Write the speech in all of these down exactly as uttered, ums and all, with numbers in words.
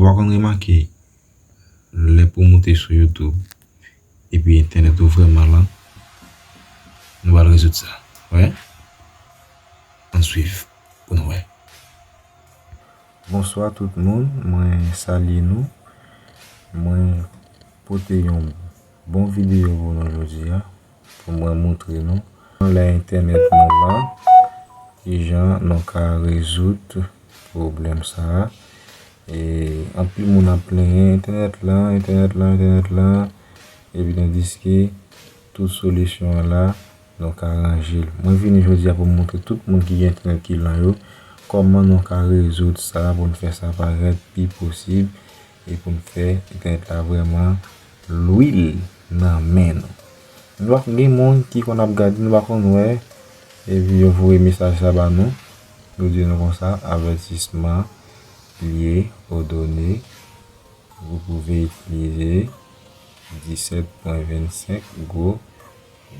Ou konn remake, lè pou w moute sou YouTube, epi entènèt ou vrèman lan, nou pral rezoud sa. Wè? Ann swiv pou nou wè. Bonswa tout moun, mwen salye nou. Mwen pote yon bon videyo pou nou jodi a, pou mwen moutre nou lè entènèt nou lan, kijan nou ka rezoud pwoblèm sa a. E, anpil moun ap plenyen entènèt lan, entènèt lan, entènèt lan, epi tandiske tout solisyon an la, nou ka ranje l. Mwen vini jodi a pou m moutre tout moun ki gen entènèt ki lan yo, kòman nou ka rezoud sa pou n fè sa parèt pi posib e pou n fè entènèt la vrèman lwil nan men nou. Nou pa gen moun ki konn ap gade, nou pa konn wè, epi yo voye mesaj sa ba nou. Yo di nou konsa, avertissement lié aux données, vous pouvez utiliser dix-sept point vingt-cinq go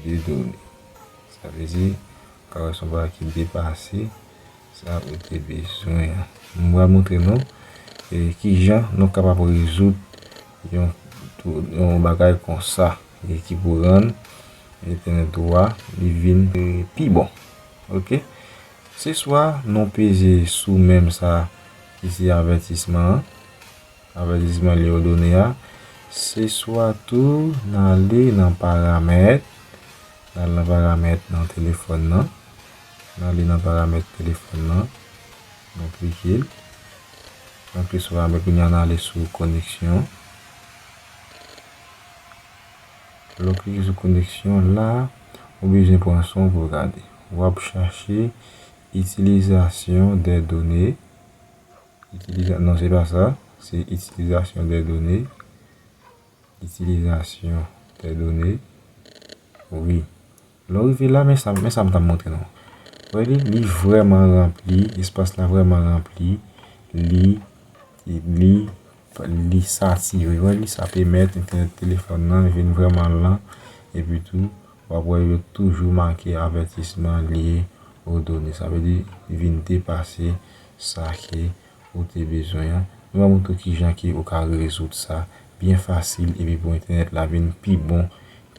de données. Sa vle di, ou ka wè se yon bagay ki depase sa ou te bezwen an. Mwen pral montre nou, e, kijan nou kapab rezoud yon, yon bagay konsa, e ki pou rann entènèt ou a, li vin, e, pi bon. Oke? Se swa nou peze sou menm sa ki se avètisman an, avètisman lié aux données a, se swa tou n ale nan paramèt, n al nan paramèt nan telefòn nan, n ale nan paramèt telefòn nan, nou klike l, nou klike sou paramèt, kounye a n ale sou koneksyon. Lè w klike sou koneksyon la, ou bezwen pran son pou w gade. W ap chache utilisation des données. Itiliza-, non, se pa sa. Se utilisation des données. Utilisation des données. Wi. Lè w rive la, men sa, men sa m t ap montre nou. Wè li, li vrèman ranpli, espas la vrèman ranpli. Li, li, li satire. Wè li, sa pèmèt entènèt telefòn nan vin vrèman lan. Epi tou, w ap wè yo toujou make avertissement lié aux données. Sa vle di, li vin depase sa ke ou te bezwen an. Nou va montre w kijan ke ou ka rezoud sa byen fasil epi pou entènèt la vin pi bon,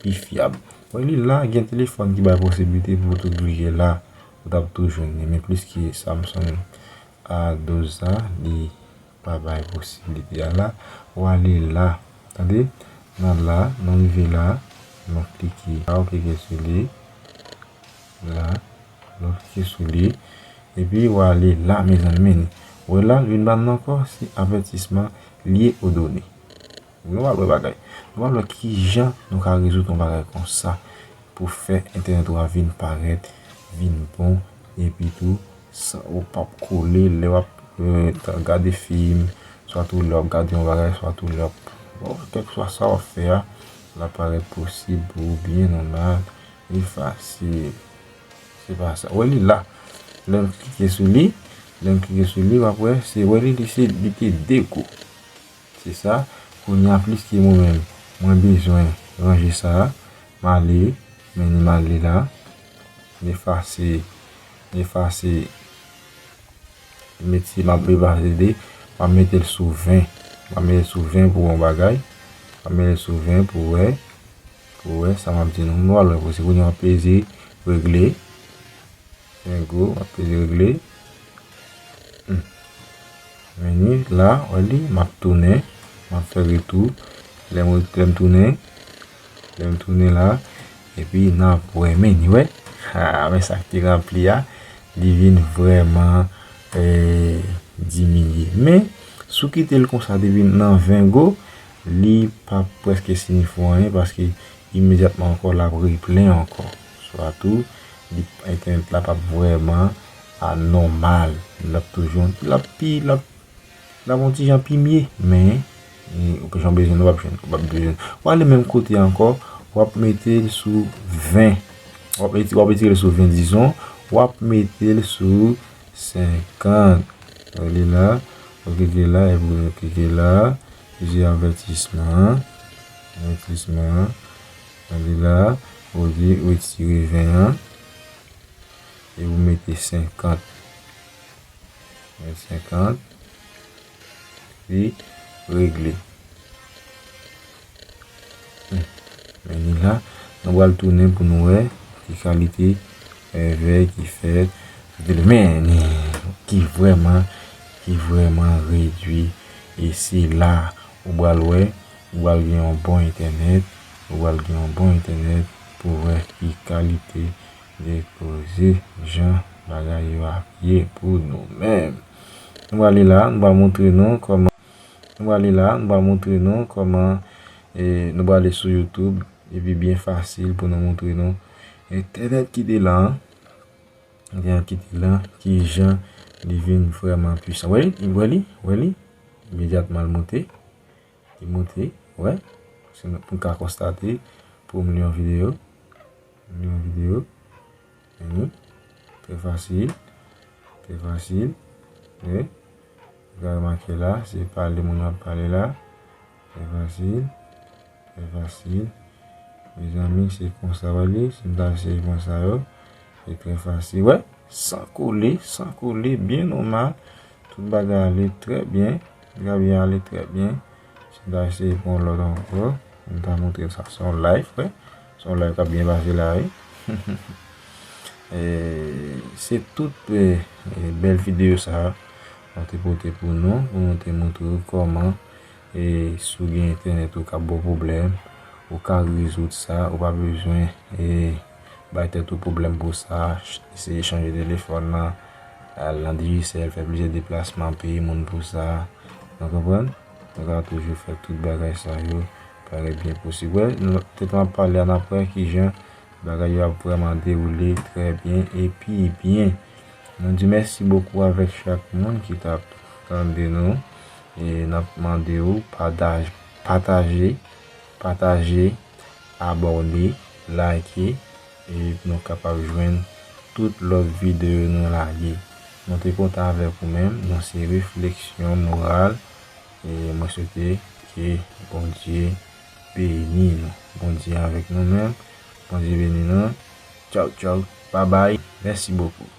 pi fyab. Wè li la, gen telefòn ki bay posiblite pou w tou klike la, ou t ap tou jwenn li. Men plis ke Samsung A douz sa, li pa bay posiblite a la. Ou ale la, tande? Nan la, nou rive la, nou klike la, ou klike sou li. La, lè w klike sou li, epi w ale la, mezanmi, men wè la, l vin ban nou ankò, se avertissement lié aux données. Nou al wè bagay. Nou al wè kijan nou ka rezoud yon bagay konsa pou fè entènèt ou a vin parèt, vin bon, epi tou, san ou p ap kole lè w ap, e, ta-, gade fim, swa tou lè w ap gade yon bagay, swa tou lè w ap, bon, kèlkeswa sa w ap fè a, l ap parèt posib pou ou byen nòmal, li fasil. Se pa sa. Wè li la. Lè m klike sou li, lè m klike sou li, w ap wè, se, wè li, li se, li te de go. Se sa. Kounye a, plis ke mwen menm, mwen bezwen ranje sa. M ale, men li m ale la. M efase, m efase, mete, m ap efase de, m ap mete l sou ven. M ap mete l sou ven pou yon bagay. M ap mete l sou ven pou wè, pou wè sa m ap di nou. Nou al wè pou se kounye a w ap peze regle. Bingo, m ap peze regle. Hmm. Vini la, wè li, m ap tounen, m ap fè retou. Lè m, lè m tounen, lè m tounen la, epi n ap wè, men ni wè. Ha, men sa k te ranpli a, li vin vrèman, e, diminye. Men, si w kite l konsa depi nan ven go, li p ap prèske siyifi anyen paske imedyatman ankò l ap replen ankò. Swa tou, li, entènèt la p ap vrèman anòmal. L ap toujou, l ap pi, l ap, l ap yon ti jan pi mye, men, e, ou jan bezwen, ou p ap jwenn, ou p ap bezwen. W ale menm kote ankò, w ap mete l sou ven. W ap eti-, w ap etire l sou ven, dizon, w ap mete l sou senkant. Wè li la, ou klike la, epi ou klike la, jwe avètisman an, avètisman an, wè li la, ou di ou retire ven an, e ou mete senkant. Mete senkant, epi regle. Hmm. Men ni la, nou pral tounen pou nou wè ki kalite, eh, vè ki fèt. Men ni ki vrèman, ki vrèman redwi. E se la ou pral wè, ou pral gen yon bon entènèt, ou pral gen yon bon entènèt pou wè ki kalite de koze, jan bagay yo ap ye pou nou menm. Nou prale la, nou va montre nou kòman, nou prale la, nou va montre nou kòman, e, nou prale sou YouTube, epi byen fasil pou nou montre nou entènèt ki te la, entènèt ki te la, ki jan li vin vrèman pwisan. Wè li, wè li, wè li, imedyatman l monte. Li monte, wè. Se pou n ka konstate, pou m li yon videyo. M li yon videyo. Vini. Trè fasil. Trè fasil. Wè. Ou ka remake la, se pale moun yo ap pale la. Trè fasil. Trè fasil. Mezanmi, se konsa, wè li. Si m ta eseye konsa yo. Se trè fasil. Wè. San kole, san kole, byen nòmal. Tout bagay ale trè byen. Bagay byen ale trè byen. Si m ta eseye pran lòt ankò, m ta montre sa. Se yon live, wi. Se yon live k ap byen pase la, wi. E, se tout, e, e, bèl videyo sa a mwen te pote pou nou, pou nou te montre w kòman, e, si w gen entènèt ou k ap ba w pwoblèm, ou ka rezoud sa, ou pa bezwen, e, bay tèt ou pwoblèm pou sa, ch-, eseye chanje telefòn nan, al nan Digicel, fè plizyè deplasman, peye moun pou sa. Nou konprann? Nou ka toujou fè tout bagay sa yo parèt byen posib. Wè, nou, tèt mwen ap pale a, n ap wè kijan bagay yo ap vrèman dewoule trè byen e pi byen. Nou di mèsi bokou avèk chak moun ki t ap tande nou. E n ap mande w pataj-, pataje, pataje, abòne, like, e pou nou kapab jwenn tout lòt videyo nou lage. Nou te kontan avèk ou menm, nou se Refleksyon Moral, e mwen swete ke Bondye beni nou. Bondye avèk nou menm, Bondye beni nou. Tchaw, tchaw, babay, mèsi bokou.